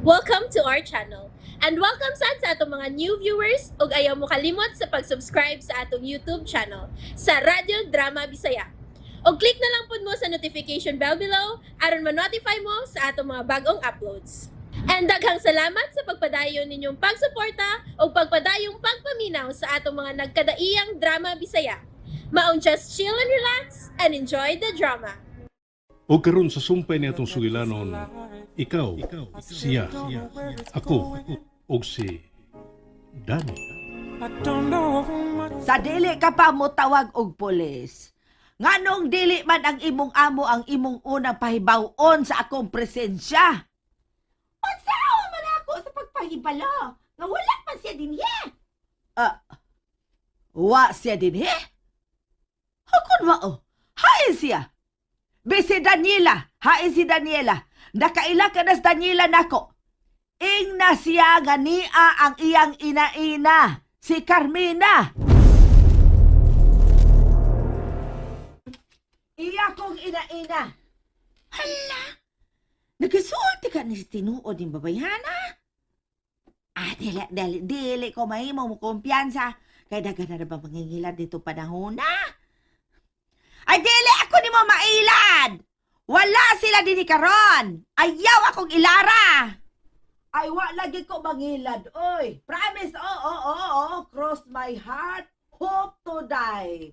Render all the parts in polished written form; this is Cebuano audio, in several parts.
Welcome to our channel. And welcome sad sa atong mga new viewers ug ayaw mo kalimot sa pag-subscribe sa atong YouTube channel sa Radyo Drama Bisaya. Og click na lang pud mo sa notification bell below aron ma-notify mo sa atong mga bagong uploads. And daghang salamat sa pagpadayon ninyong pagsuporta ug pagpadayong pagpaminaw sa atong mga nagkadaiyang drama Bisaya. Maong just chill and relax and enjoy the drama. O karon sa sumpay ni atong sugilanon, ikaw, siya, ako, ug si Danny. Sa dili ka pa mo tawag og pulis. Nganong dili man ang imong amo ang imong unang pahibaw-on sa akong presensya? Unsaon man ako sa pagpahibalo nga wala man siya dinhi. Ah, wa siya dinhi? Hakon mao? Hain siya. Be si Daniela, hain si Daniela. Nakaila ka na sa Daniela nako. Ing na siya nga niya ang iyang ina-ina, si Carmina. Iya kong ina-ina. Hala! Nagasulti ka ni tinuod ning babayhana. Ah, dili, dili, dili ko mahimo mo kumpiyansa. Kay daghan na ba mangingilad dito panahon na? Ay, dili ako nimo mailad! Wala sila dinhi karon. Ayaw akong ilara. Ay, wa lagi ko mangilad, oy. Promise, oo. Cross my heart, hope to die.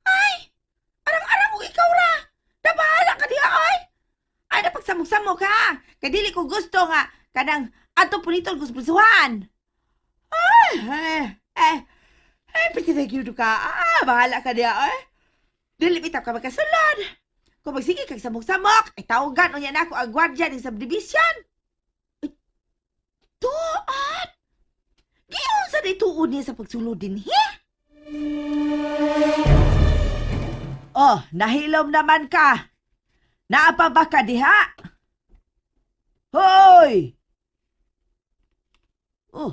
Ay! Arang-arang og ikaw ra! Nabahala ka diha, oy! Ay, napagsamok-samok ha! Kay dili ko gusto nga kanang ato punitol ko sa prisuhan. Ay, eh, eh, eh, piti na gyud ka. Ah, bahala ka diha, oy. Dili bitaw ka magkasulod. Kung magsige kag samok-samok, ay tawagan unya nako ang gwardiya ng subdivision. Ay, tuod! Giunsa di tuod niya sa pagsulod dinhi? Oh, nahilom naman ka. Naa pa ba ka diha? Hoy! Oh,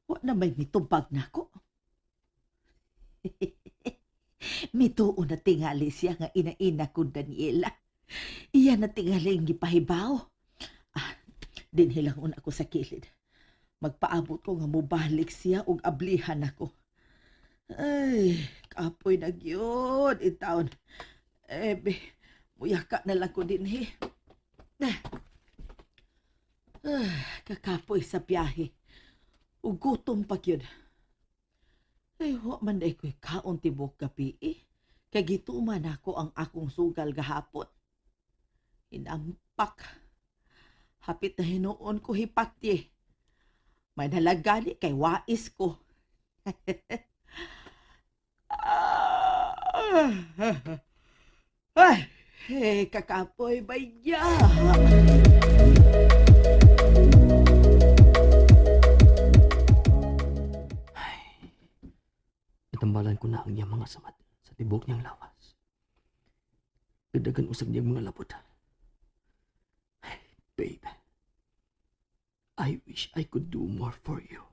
wa na may mitubag nako. Mituo na tingali siya nga ina-ina ko Daniela. Iya na tingali ang gipahibaw. Ah, dinhi lang una ako sa kilid. Magpaabot ko nga mobalik siya og ablihan ako. Ay, kapoy na gyud intawon. Eh, be, muyaka na lang ko dinhi. Ah, ah, kakapoy sa biyahe. Ug gutom pa gyud. Ay, wa man day ko'y kaon tibok gabi eh. Kay gituman ako ang akong sugal gahapon. Hinampak. Hapit na hinuon ko hipatye. May nalagani kay wais ko. Ay, eh, kakapoy ba niya? Natambalan ko na ang iyang mga samad sa tibok niyang lawas. Nagdagan usab niyang mga labot. Babe, I wish I could do more for you.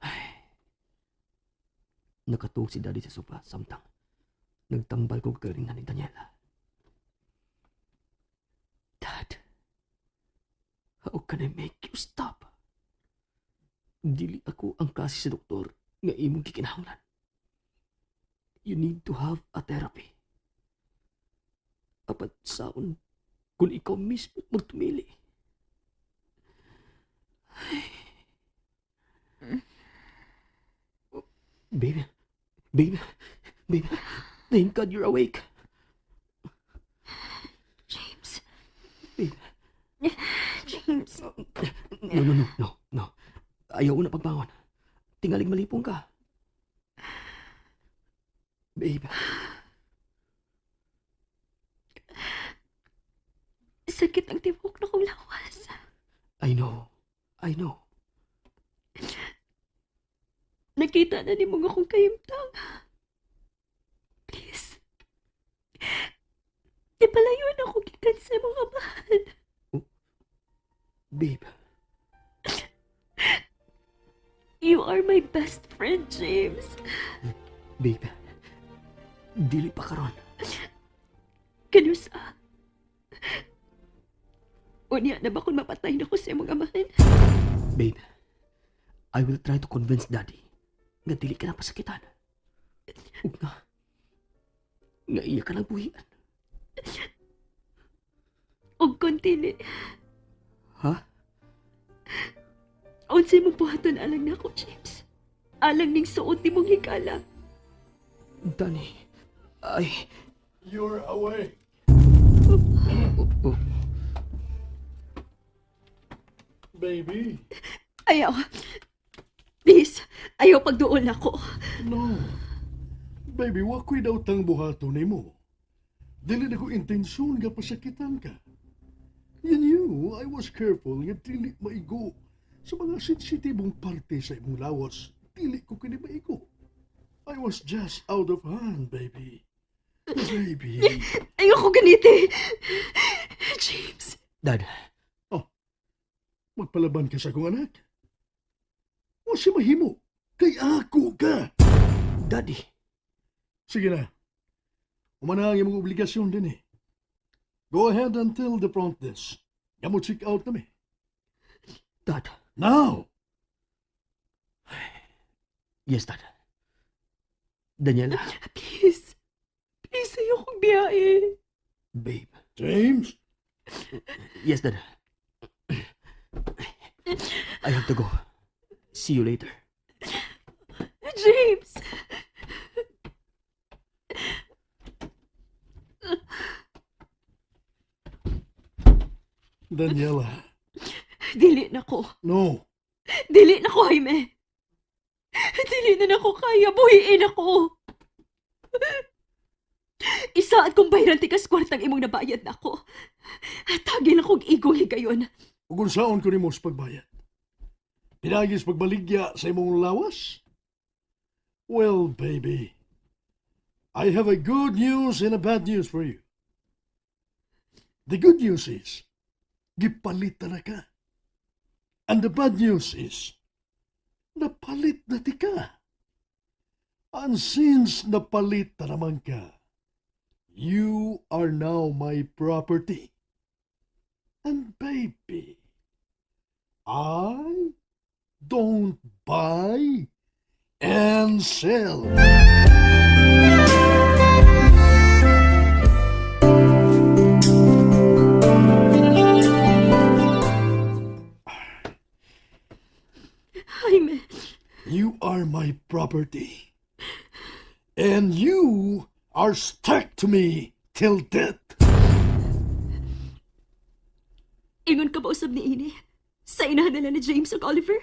Ay. Nakatuog si Daddy sa sofa samtang nagtambal ko kagalingan ni Daniela. Dad, how can I make you stop? Dili ako ang klase sa doktor nga imong gikinahanglan. You need to have a therapy. Apat saon kung ikaw mismo magtumili. Ay. Baby, baby, baby, thank God you're awake. James. Babe. James. No, no, no, no, no. Ayaw na pagbangon. Tingaling malipong ka. Babe, Sakit ang tibok na kong lawas. I know. I know. Nakita na ni mga kong kahimtang. Please. Ipalayo na ako gikan sa mga mahal. Babe, You are my best friend, James. Babe. Dili pa karon. Kanusa. Unya na ba kung mapatay na ko sa imong amahan? Babe, I will try to convince Daddy nga dili ka na pasakitan. Ug nga iya ka lang buhian. Og kon dili. Ha? Unsay mong buhaton alang nako, James? Alang ning suot nimong higala. Danny, ay. You're awake. Oh, oh. Baby. Ayaw. Please, ayaw pagduol nako. No. Baby, wa ko'y daw tang buhaton nimo. Dili na ko intensyon nga pasakitan ka. You knew I was careful nga dili maigo sa mga sensitibong parte sa imong lawas. Dili ko kini maigo. I was just out of hand, baby. Baby. Ayoko ganiti. James, Dad, Magpalaban ka sa akong anak. Wa siya mahimo. Kay ako ka. Daddy. Sige na. Umana ang imong obligasyon din eh. Go ahead and tell the front desk. Nga mo check out na mi. Dad. Now! Yes, Dad. Daniela, please. Please, ayokong biyahe. Babe. James! Yes, Dad. I have to go. See you later. James! Daniela. Dili na ko. No. Dili na ko, Jaime. Dili na nako kaya. Buhiin ako. Isaad kong bayran tikas kwartang imong nabayad nako. Tagi lang kong igong higayon. Ug unsaon ko nimo sa pagbayad? Pinagi sa pagbaligya sa imong lawas? Well, baby, I have a good news and a bad news for you. The good news is, gipalitan na ka. And the bad news is, napalit na ti ka. And since napalit na naman ka, you are now my property. And baby, I don't buy and sell. Jaime, You are my property. And you are stuck to me till death. Ingon ka ba usab ni ini? Sa inahan nila ni James ug Oliver?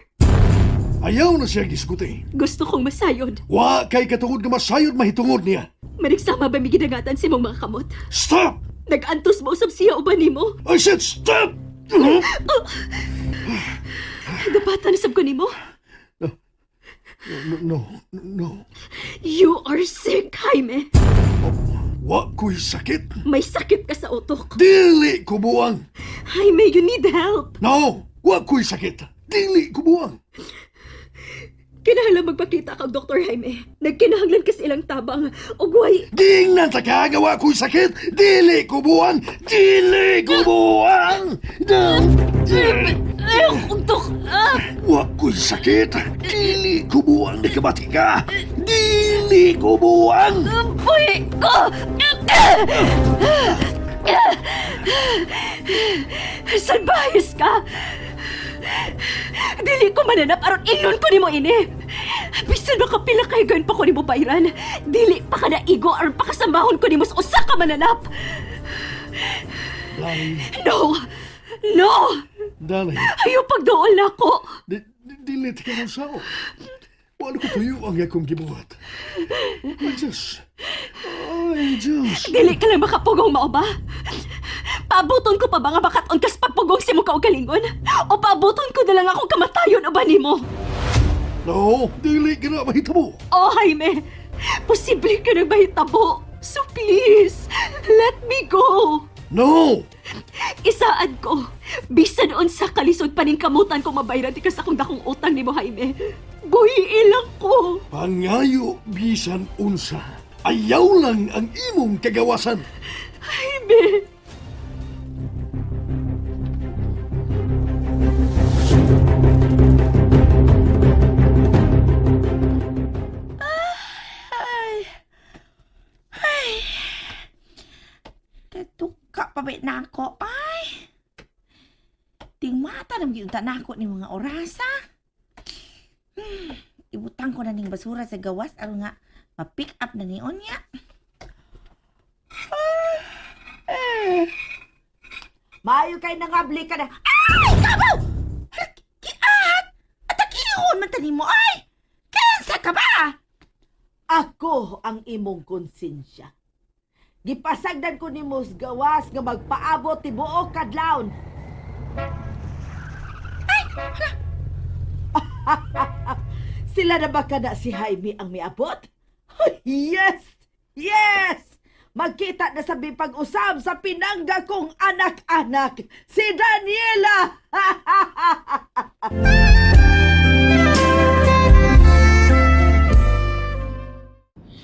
Ayaw na siya gisguti. Gusto kong masayod. Wa kay katungod nga masayod mahitungod niya. Manigsama ba mi gidangatan sa imong mga kamot? Stop! Nag-antos mo usab siya uban nimo? I said stop! Dapatan usab ko nimo? No, no, no. You are sick, Jaime. Wa ko'y sakit. May sakit ka sa utok. Dili ko buang. Jaime, you need help. No! Wa ko'y sakit. Dili ko buang. Kinahanglan magpakita kag Dr. Jaime. Nagkinahanglan ka sa ilang tabang. Ug way, Giingnan ta ka nga wa ko'y sakit. Dili ko buang. Dili ko buang. No. Ayaw kong tok. Ah! Wa ko'y sakit. Dili ko buang. Nakabati ka. Dili ko buang. Buhi ko! Salbayos ka! Dili ko mananap aron ilon ko nimo ini. Bisan makapila kay gayon pa ko nimo bayran. Dili pa ka naigo aron pakasamahon ko nimo sa usa ka mananap. Dali, No! No! dali. Ayaw pagduol na ako. Dili ka mo sao. Wala ko tuyo ang akong gibuhat. I just... I just... Dili ka lang makapugong mao ba? Paabuton ko pa ba nga makat-on kas pagpugong si mo kaugalingon? O paabuton ko na lang ako kamatayon o ba nimo? No, dili ka na mahitabo. Oh, Jaime! Posible ka nang mahitabo. So please, let me go! No! Isaad ko, bisan unsa kalisod paningkamutan ko mabayran ti kas akong dakong utang nimo, Jaime. Buhiin lang ko. Pangayo bisan unsa. Ayaw lang ang imong kagawasan. Jaime! pa ba na ako? Ay! Tingmata na gyud na ako ni mga orasa. Ibutang ko na ning basura sa gawas aron nga ma-pick up na ni Onya. Maayo kay nangabli ka na. Ay, kabaw! Hala, kiat! Atakihon man tani mo, ay! Kinsa ka ba? Ako ang imong konsensya. Gipasagdan ko nimo sa gawas nga magpaabot tibuok kadlawon. Ay, hala. Sila na ba kana si Jaime ang miabot? Yes! Yes! Magkita na sa pag-usab sa pinangga kong anak-anak, si Daniela!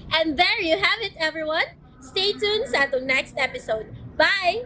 And there you have it, everyone. Stay tuned sa atong next episode. Bye!